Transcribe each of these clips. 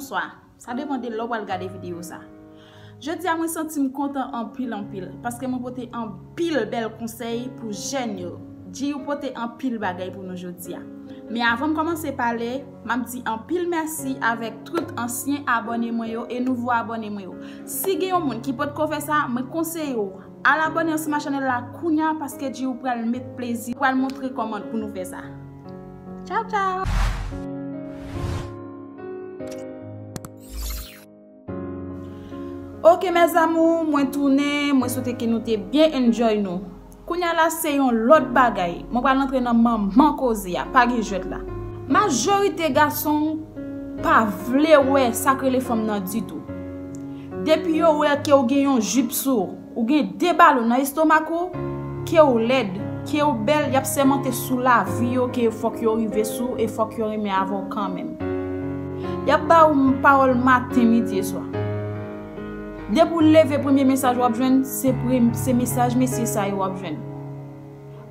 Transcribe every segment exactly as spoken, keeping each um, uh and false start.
Bonswa. Sa depann de lè w pral gade videyo sa. Jodi a mwen santi m kontan anpil anpil, paske mwen pote anpil bèl konsèy pou jèn yo. Djiyou pote anpil bagay pou nou jodi a. Men avan m kòmanse pale, m ap di anpil mèsi avèk tout ansyen abòne mwen yo e nouvo abòne mwen yo. Si gen yon moun ki potko fè sa, mwen konseye w al abòne ansanm ak chanèl la kounya, paske Djiyou pral met plezi, pral montre kòman pou nou fè sa. Tchaw tchaw. Ok mes amours, mwen tounen, mwen swete ke nou te byen enjoy nou. Kounya la se yon lòt bagay. Mwen pral antre nan manman koze a, pa gen jwèt la. Majorite gason pa vle wè sa k rele fanm nan ditou. Depi yo wè ke w gen yon jip sou ou, ou gen de balon nan estomak ou, ke w lèd, ke w bèl, y ap sèmante sou lavi yo ke fòk yo rive sou ou e fòk yo renmen avè w kanmenm. Y ap ba ou pawòl maten, midi e swa. Depi w leve, premye mesaj w ap jwenn, se pre-, se mesaj mesye sa yo w ap jwenn.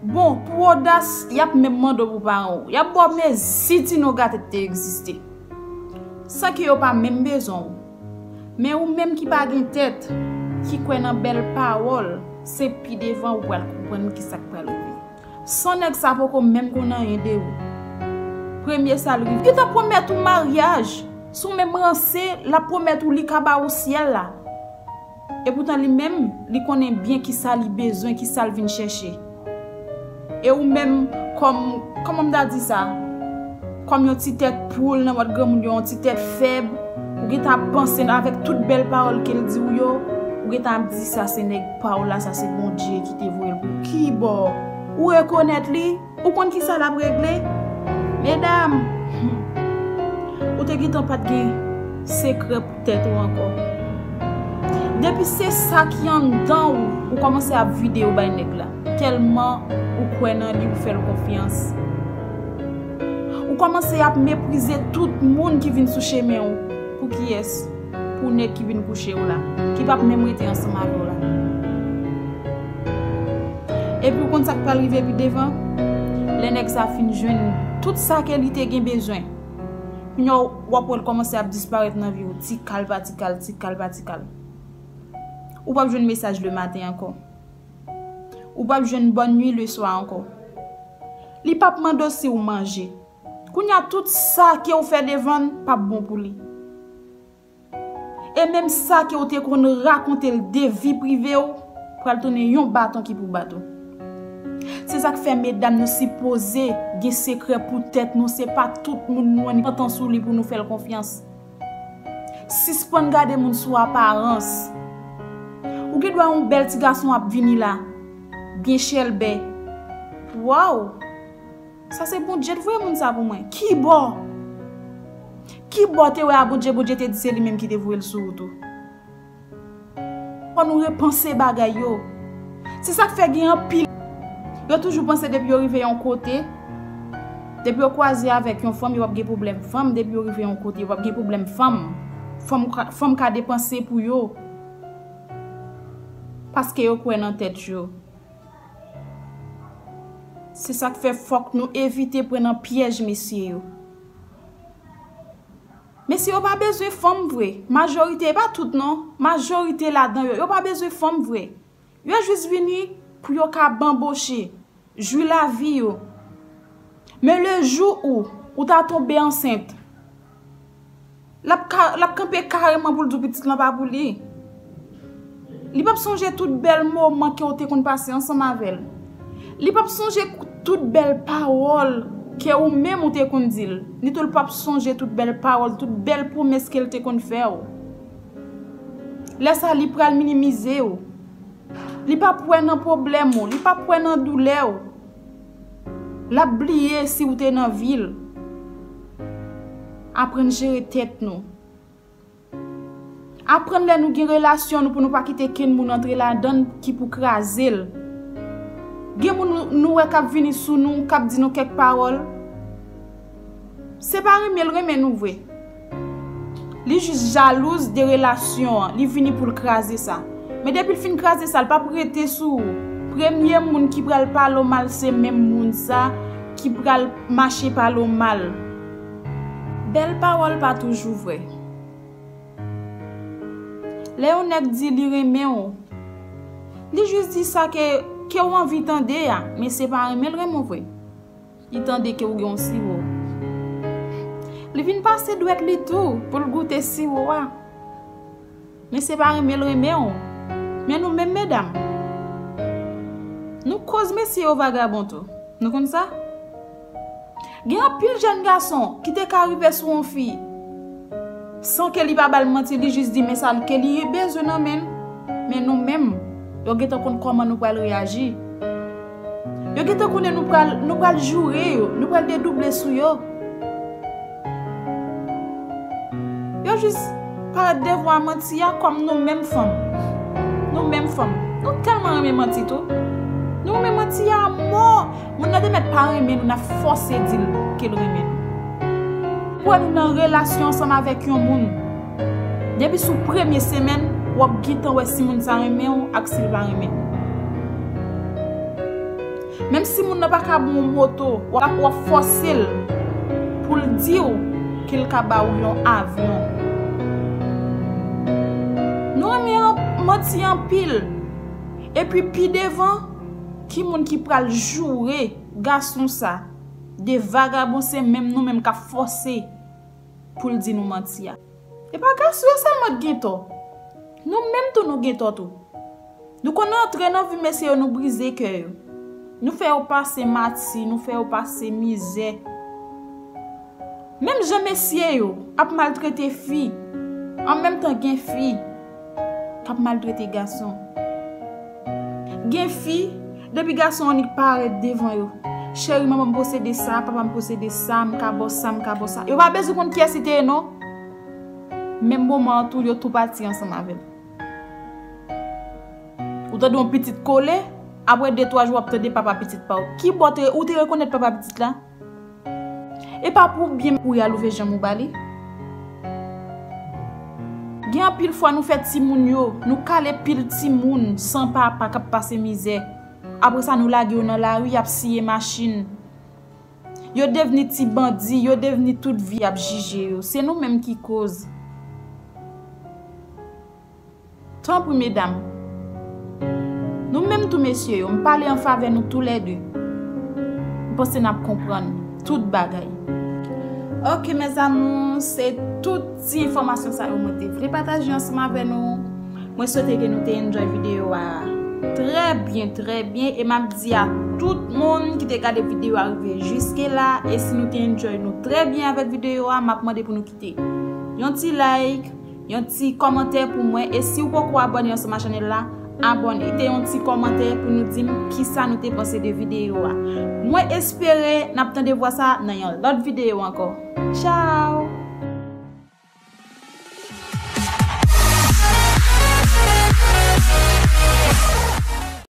Bon, pou odas, y ap menm mande w pou paran w. Y ap ba w mezi ti noga tèt te egziste. San ke yo pa menm bezwen w. Men ou menm ki pa gen tèt, ki kwè nan bèl pawòl, se pi devan ou pral konprann ki sa k pral rive. San nèg sa poko menm konn anyen de ou. Premye sa l rive, li gentan pwomèt ou maryaj. Si w menm ranse, l ap pwomèt ou li ka ba ou syèl la. Epoutan li menm, li konnen byen ki sa li bezwen, ki sa l vin chèche. E ou menm, kòm, kòman m ta di sa? Kòm yon ti tèt poul nan mòd granmoun yo, yon ti tèt fèb, ou gentan ap panse avèk tout bèl pawòl ke l di w yo, ou gentan ap di sa se nèg pa w la, sa se Bondye ki te voye l pou w. Kibò? Ou rekonèt li? Ou konn ki sa l ap regle? Medam, hmm, ou te gentan pa t gen sekrè pou tèt ou ankò. Depi se sa ki anndan ou, ou kòmanse ap vide yo bay nèg la. Tèlman ou kwè nan li, ou fè l konfyans. Ou kòmanse ap meprize tout moun ki vin sou chemen ou. Pou kiyès? Pou nèg ki vin kouche w la, ki p ap menm rete ansanm avè w la. Epi ou konn sa k pral rive pi devan? Lè nèg sa fin jwenn tout sa ke li te gen bezwen, kounya w ap wè l kòmanse ap disparèt nan vi w, ti kal pa ti kal, ti kal pa ti kal. Ou p ap jwenn mesaj lematen ankò. Ou p ap jwenn bòn nwi leswa ankò. Li p ap mande w si w manje. Kounya tout sa ke w fè devan l p ap bon pou li. E menm sa ke w te konn rakonte l de vi prive w, pral tounen yon baton ki pou bat ou. Se sa k fè medam nou sipoze gen sekrè pou tèt nou, se pa tout moun nou annik pantan sou li pou nou fè l konfyans. Sispann gade moun sou aparans. Ou gen dwa yon bèl ti gason ap vini la, byen chèlbè. Waw! Sa se Bondye t voye moun sa pou mwen. Kibò? Kibò te wè a Bondye, Bondye te di se li menm ki te voye l sou ou tou? Fò nou repanse bagay yo. Se sa k fè gen anpil, yo toujou panse depi yo rive yon kote, depi yo kwaze avèk yon fanm, yo p ap gen pwoblèm fanm, depi yo rive yon kote, yo p ap gen pwoblèm fanm. Fanm ka, fanm ka depanse pou yo. Paske yo kwè nan tèt yo. Se sa k fè fòk nou evite pran nan pyèj mesye yo. Mesye yo pa bezwen fanm vre. Majorite, e pa tout non. Majorite ladan yo, yo pa bezwen fanm vre. Yo jis vini pou yo ka banboche, jwi lavi yo. Men le jou ou, ou ta tonbe ansent, l ap ka, l ap kanpe kareman pou l di w pitit lan pa pou li. Li p ap sonje tout bèl moman ke w te konn pase ansanm avè l. Li p ap sonje tout bèl pawòl ke ou menm ou te konn di l. Ni tou l p ap sonje tout bèl pawòl, tout bèl pwomès ke l te konn fè w. Lè sa, li pral minimize w. Li p ap wè nan pwoblèm ou, li p ap wè nan doulè w. L ap bliye si w te nan vi l. Aprann jere tèt nou. Aprann lè nou gen relasyon nou pou nou pa kite kenn moun antre ladan l ki pou kraze l. Gen moun nou, nou wè k ap vini sou nou, k ap di nou kèk pawòl. Se pa renmen l renmen nou vre. Li jis jalouz de relasyon an, li vini pou l kraze sa. Men depi l fin kraze sa, l p ap rete sou ou. Premye moun ki pral pale w mal se menm moun sa ki pral mache pale w mal. Bèl pawòl pa toujou vrè. Lè yon nèg di li renmen w, li jis di sa ke, ke w anvi tande a, men se pa renmen l renmen w vre. Li tande ke w gen yon siwo. Li vin pase dwèt li tou pou l goute siwo a. Men se pa renmen l renmen w. Men nou menm medam, nou koz mesye yo vagabon tou. Nou konn sa? Gen anpil jèn gason ki te ka rive sou yon fi san ke li pa ba l manti, li jis di men sa ke li bezwen nan men l. Men nou menm, yo gentan konn kòman nou pral reyaji. Yo gentan konnen nou pral, nou pral joure yo, nou pral dedouble sou yo. Yo jis parèt devan manti a kòm nou menm fanm. Nou menm fanm. Nou tèlman renmen manti tou. Nou renmen manti a mò. Moun nan te mèt pa renmen nou, n ap fòse di l ke l renmen nou. Pou wè nou nan relasyon ansanm avèk yon moun. Depi sou premye semèn, w ap gentan wè si moun sa renmen w ak si l pa renmen w. Menm si moun nan pa ka ba w moto, w ap, w ap fòse l pou l di w ke l ka ba w yon avyon. Nou renmen an-, manti anpil. Epi pi devan, ki moun ki pral joure gason sa? De vagabon, se menm nou menm k ap fòse pou l di nou manti a. E pa gason yo sèlman k gen tò. Nou menm tou nou gen tò tou. Nou konn antre nan vi mesye yo, nou brize kè yo. Nou fè yo pase mati, nou fè yo pase mizè. Menm jan mesye yo ap maltrete fi, an menm tan gen fi k ap maltrete gason. Gen fi, depi gason annik parèt devan yo, cheri, manman m posede sa, papa m posede sa, m ka ba w sa, m ka ba w sa. Yo pa bezwen konn kiyès li te ye non. Menm moman an tou, yo tou pati ansanm avè l. Ou tande yon pitit kole, apre de twa jou w ap tande papa pitit pa w. Ki bò te, ou te rekonèt papa pitit la? E pa pou byen ou y al ouvè janm ou ba li. Gen anpil fwa nou fè timoun yo, nou kale pil timoun san papa k ap pase mizè. Apre sa, nou lage yo nan lari, y ap siye machin. Yo devni ti bandi, yo devni tout vi ap jije yo. Se nou menm ki koz. Tanpri, medam. Nou menm tou, mesye yo, m pale an favè nou toulède. M panse n ap konprann tout bagay. Ok, mes amours, se tout ti enfòmasyon sa yo mwen te vle pataje ansanm avè nou. Mwen swete ke nou te enjoy videyo a trè byen, trè byen. E m ap di a tout moun ki te gade videyo a rive jiske la. E si nou te enjoy nou trè byen avèk videyo a, m ap mande pou nou kite yon ti like, yon ti kòmantè pou mwen. E si w poko abòne ansanm a chanèl la, abòne. Kite yon ti kòmantè pou nou di m kisa nou te panse de videyo a. Mwen espere n ap tande vwa sa nan yon lòt videyo ankò. Tchao!